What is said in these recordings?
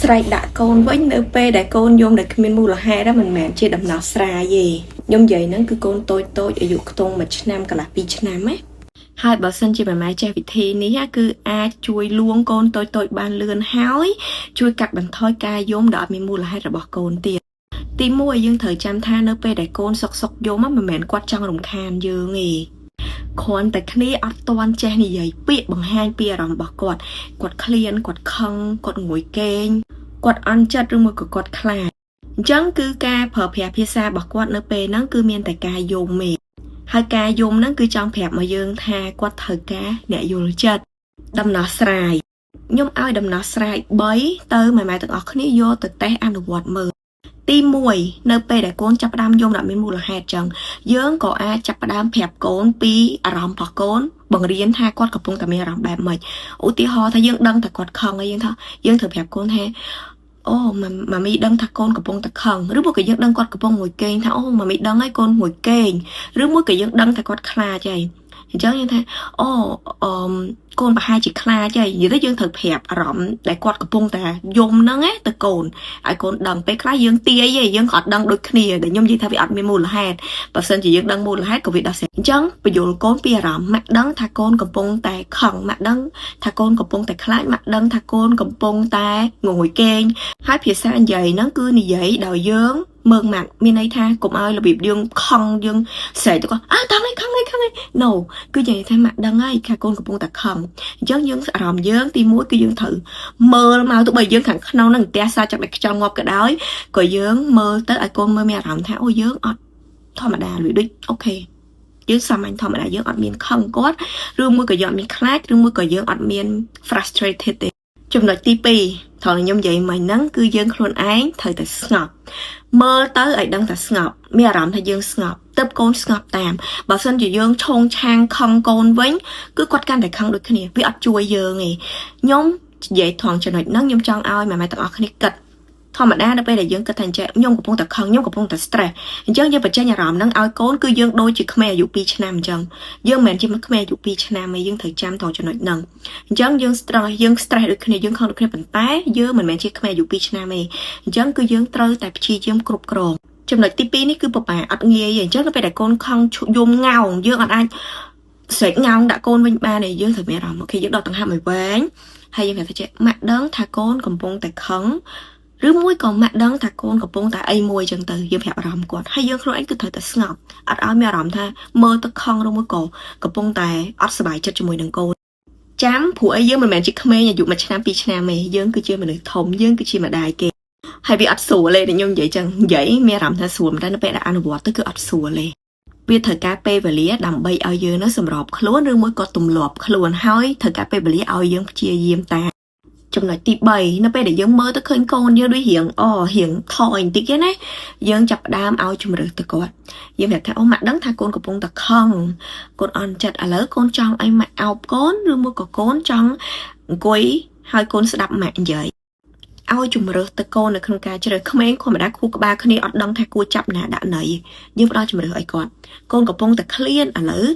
ស្រែកដាក់កូនវិញនៅពេលដែលកូនយំដែលគ្មានមូលហេតុមិនមែនជាដំណោះស្រាយទេខ្ញុំនិយាយហ្នឹងគឺកូនតូចតូចអាយុខ្ទង់1ឆ្នាំកន្លះ2ឆ្នាំណាហើយបើសិនជាម៉ែម៉ែចេះវិធីនេះគឺអាចជួយលួងកូនតូចតូចបានលឿនហើយជួយកាត់បន្ថយការយំដែលអត់មានមូលហេតុរបស់កូនទៀតទីមួយយើងត្រូវចាំថានៅពេលដែលកូនសុកសុកយំមិនមែនគាត់ចង់រំខានយើងទេគ្រាន់តែគ្នាអត់ទាន់ចេះនិយាយពាក្យបង្ហាញពីអារម្មណ៍របស់គាត់គាត់ឃ្លានគាត់ខឹងគាត់ងួយកេងគាត់អន់ចិត្តឬមួយក៏គាត់ខ្លាចអញ្ចឹងគឺការប្រើប្រាស់ភាសារបស់គាត់នៅពេលហ្នឹងគឺមានតែការយំទេហើយការយំហ្នឹងគឺចង់ប្រាប់មកយើងថាគាត់ត្រូវការអ្នកយល់ចិត្តដំណោះស្រាយខ្ញុំឲ្យដំណោះស្រាយ3ទៅម៉ែម៉ែទាំងអស់គ្នាយកទៅតេស្តអនុវត្តមើលទី1នៅពេលដែលកូនចាប់ផ្ដើមយំដល់មានមូលហេតុចឹងយើងក៏អាចចាប់ផ្ដើមប្រាប់កូនពីអារម្មណ៍របស់កូនបង្រៀនថាគាត់កំពុងតែមានអារម្មណ៍បែបម៉េចឧទាហរណ៍ថាយើងដឹងថាគាត់ខឹងហើយយើងថាយើងត្រូវប្រាប់កូនថាអូម៉ាមីដឹងថាកូនកំពុងតែខឹងឬមួយក៏យើងដឹងគាត់កំពុងងួយកេងថាអូម៉ាមីដឹងហើយកូនងួយកេងឬមួយក៏យើងដឹងថាគាត់ខ្លាចហើយអញ្ចឹងយើងថាអូអឺកូនប្រហែលជាខ្លាចហើយនិយាយទៅយើងត្រូវប្រាប់អារម្មណ៍ដែលគាត់កំពុងតែយំហ្នឹងណាទៅកូនឲ្យកូនដឹងពេលខ្លះយើងទាយឯងយើងក៏អត់ដឹងដូចគ្នាដែលខ្ញុំនិយាយថាវាអត់មានមូលហេតុបើសិនជាយើងដឹងមូលហេតុក៏វាដោះស្រាយអញ្ចឹងបញ្យល់កូនពីអារម្មណ៍ម៉ាក់ដឹងថាកូនកំពុងតែខឹងម៉ាក់ដឹងថាកូនកំពុងតែខ្លាចម៉ាក់ដឹងថាកូនកំពុងតែងងុយកេងហើយភាសានិយាយហ្នឹងគឺនិយាយដោយយើងមើងម៉ាត់មានន័យថាកុំឲ្យរបៀបយើងខឹងយើងស្រែកទៅគាត់អើតង់ឯងខឹងឯងខឹងឯង No គឺនិយាយថាម៉ាក់ដឹងហើយថាកូនកំពុងតែខឹងអញ្ចឹងយើងអារម្មណ៍យើងទីមួយគឺយើងត្រូវមើលមកទោះបីយើងខាងក្នុងហ្នឹងផ្ទះសាចាប់តែខ្យល់ងាប់ក៏ដោយក៏យើងមើលទៅឲ្យកូនមើលមានអារម្មណ៍ថាអូយើងអត់ធម្មតាលុយដូច okay យើងសាមញ្ញធម្មតាយើងអត់មានខឹងគាត់ឬមួយក៏យើងអត់មានខ្លាចឬមួយក៏យើងអត់មាន frustrated ទេចំណុចទី2ត្រង់ខ្ញុំនិយាយមិញហ្នឹងគឺយើងខ្លួនឯងត្រូវតែស្ងប់មើលទៅឲ្យដឹងថាស្ងប់មានអារម្មណ៍ថាយើងស្ងប់ទៅកូនស្ងប់តាមបើសិនជាយើងឆោងឆាងខឹងកូនវិញគឺគាត់កាន់តែខឹងដូចគ្នាវាអត់ជួយយើងទេខ្ញុំនិយាយត្រង់ចំណុចហ្នឹងខ្ញុំចង់ឲ្យម៉ែម៉ែទាំងអស់គ្នាគិតធម្មតានៅពេលដែលយើងគិតថាអញ្ចឹងខ្ញុំកំពុងតែខឹងខ្ញុំកំពុងតែ stress អញ្ចឹងយើងបញ្ចេញអារម្មណ៍ហ្នឹងឲ្យកូនគឺយើងដូចជាក្មេងអាយុ2ឆ្នាំអញ្ចឹងយើងមិនមែនជាក្មេងអាយុ2ឆ្នាំទេយើងត្រូវចាំត្រង់ចំណុចហ្នឹងអញ្ចឹងយើង stress យើង stress ដូចគ្នាយើងខឹងដូចគ្នាប៉ុន្តែយើងមិនមែនជាក្មេងអាយុ2ឆ្នាំទេអញ្ចឹងគឺយើងត្រូវតែព្យាយាមគ្រប់គ្រងចំណុចទី2នេះគឺពិបាកអត់ងាយទេអញ្ចឹងនៅពេលដែលកូនខឹងយំងោងយើងអត់អាចស្រែកងោងដាក់កូនវិញបានទេយើងត្រូវមានអារម្មណ៍ okay យើងដកដង្ហើមឲ្យវែងហើយយើងប្រាប់ថាចេះម៉ាក់ដឹងថាកូនកំពុងតែខឹងឬមួយក៏ម៉ាក់ដឹងថាកូនកំពុងតែអីមួយចឹងទៅយើងប្រាប់អារម្មណ៍គាត់ហើយយើងខ្លួនឯងគឺត្រូវតែស្ងប់អត់ឲ្យមានអារម្មណ៍ថាមើលទៅខឹងឬមួយក៏កំពុងតែអត់សប្បាយចិត្តជាមួយនឹងកូនចាំព្រោះអីយើងមិនមែនជាក្មេងអាយុ1ឆ្នាំ2ឆ្នាំទេយើងគឺជាមនុស្សធំយើងគឺជាម្ដាយគេហើយវាអត់ស្រួលទេដែលខ្ញុំនិយាយចឹងនិយាយមានអារម្មណ៍ថាស្រួលតែនៅពេលដែលអនុវត្តទៅគឺអត់ស្រួលទេវាត្រូវការពេលវេលាដើម្បីឲ្យយើងនឹងសម្របខ្លួនឬមួយក៏ទម្លាប់ខ្លួនហើយត្រូវការពេលវេលាឲ្យយើងព្យាយាមតាមចំណុចទី3នៅពេលដែលយើងមើលទៅឃើញកូនយើងដូចរៀងអូរៀងថយបន្តិចណាយើងចាប់ផ្ដើមឲ្យជំរឿសទៅគាត់យើងប្រាប់ថាអូម៉ាក់ដឹងថាកូនកំពុងតែខឹងកូនអន់ចិត្តឥឡូវកូនចង់ឲ្យម៉ាក់អោបកូនឬមួយក៏កូនចង់អង្គុយហើយកូនស្ដាប់ម៉ាក់និយាយឲ្យជំរើសទៅកូននៅក្នុងការជ្រើសក្មេងធម្មតាខួរក្បាលគ្នាអត់ដឹងថាគួរចាប់ណាដាក់ណីយើងផ្ដល់ជំរើសឲ្យគាត់កូនកំពុងតែឃ្លានឥឡូវ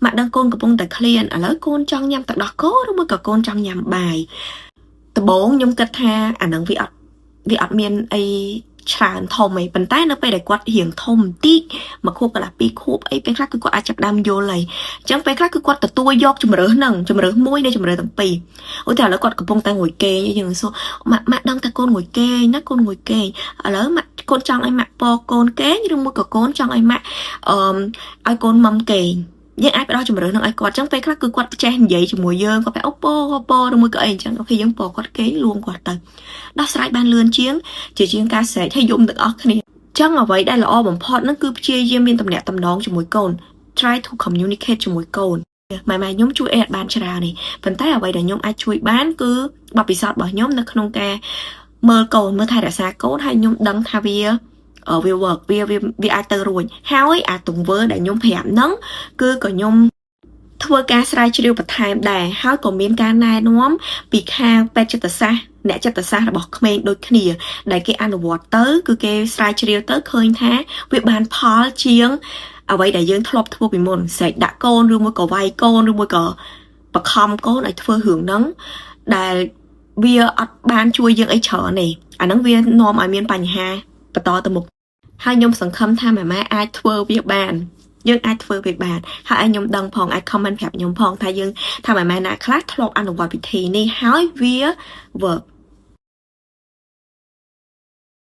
ម៉ាក់ដឹងកូនកំពុងតែឃ្លានឥឡូវកូនចង់ញ៉ាំទឹកដោះគោឬមួយក៏កូនចង់ញ៉ាំបាយដំបូងខ្ញុំគិតថាអានឹងវាអត់មានអីច្រើនធំអីប៉ុន្តែនៅពេលដែលគាត់រៀងធំបន្តិចមួយខួបកន្លះពីរខួបអីពេលខ្លះគឺគាត់អាចចាប់ដើមយល់ហើយអញ្ចឹងពេលខ្លះគឺគាត់ទទួលយកជំរើសហ្នឹងជំរើសមួយនៃជំរើសទាំងពីរឧទាហរណ៍ឥឡូវគាត់កំពុងតែងួយកេងយើងសួរម៉ាក់ម៉ាក់ដឹងថាកូនងួយកេងណាកូនងួយកេងឥឡូវម៉ាក់កូនចង់ឲ្យម៉ាក់ពកូនកេងឬមួយក៏កូនចង់ឲ្យម៉ាក់អឺឲ្យកូនមុំកេងយើងអាចផ្ដល់ជំរឿននឹងឲ្យគាត់ចឹងពេលខ្លះគឺគាត់ចេះនិយាយជាមួយយើងគាត់បែបអូពោពោឬមួយក៏អីអញ្ចឹង okay យើងពោគាត់គេងលួងគាត់ទៅដោះស្រាយបានលឿនជាងជាជាងការស្រែកឲ្យយំទាំងអស់គ្នាចឹងអ្វីដែលល្អបំផុតហ្នឹងគឺព្យាយាមមានទំនាក់ទំនងជាមួយកូន try to communicate ជាមួយកូនម៉ែម៉ែខ្ញុំជួយអីអត់បានច្រើននេះប៉ុន្តែអ្វីដែលខ្ញុំអាចជួយបានគឺបទពិសោធន៍របស់ខ្ញុំនៅក្នុងការមើលកូនមើលថែរក្សាកូនហើយខ្ញុំដឹងថាវា work វាអាចទៅរួចហើយអាទង្វើដែលខ្ញុំប្រាប់ហ្នឹងគឺក៏ខ្ញុំធ្វើការស្រាវជ្រាវបន្ថែមដែរហើយក៏មានការណែនាំពីខាងពេទ្យចិត្តសាស្ត្រអ្នកចិត្តសាស្ត្ររបស់ក្មេងដូចគ្នាដែលគេអនុវត្តទៅគឺគេស្រាវជ្រាវទៅឃើញថាវាបានផលជាងអ្វីដែលយើងធ្លាប់ធ្វើពីមុនស្រែកដាក់កូនឬមួយក៏វាយកូនឬមួយក៏បខំកូនឲ្យធ្វើរឿងហ្នឹងដែល វាអត់បានជួយយើងអីច្រើនទេអាហ្នឹងវានាំឲ្យមានបញ្ហាបន្តទៅមុខហើយខ្ញុំសង្ឃឹមថាម៉ែម៉ែអាចធ្វើវាបានយើងអាចធ្វើវាបានហើយឲ្យខ្ញុំដឹងផងអាច comment ប្រាប់ខ្ញុំផងថាយើងថាម៉ែម៉ែណាខ្លះធ្លាប់អនុវត្តវិធីនេះហើយវា work។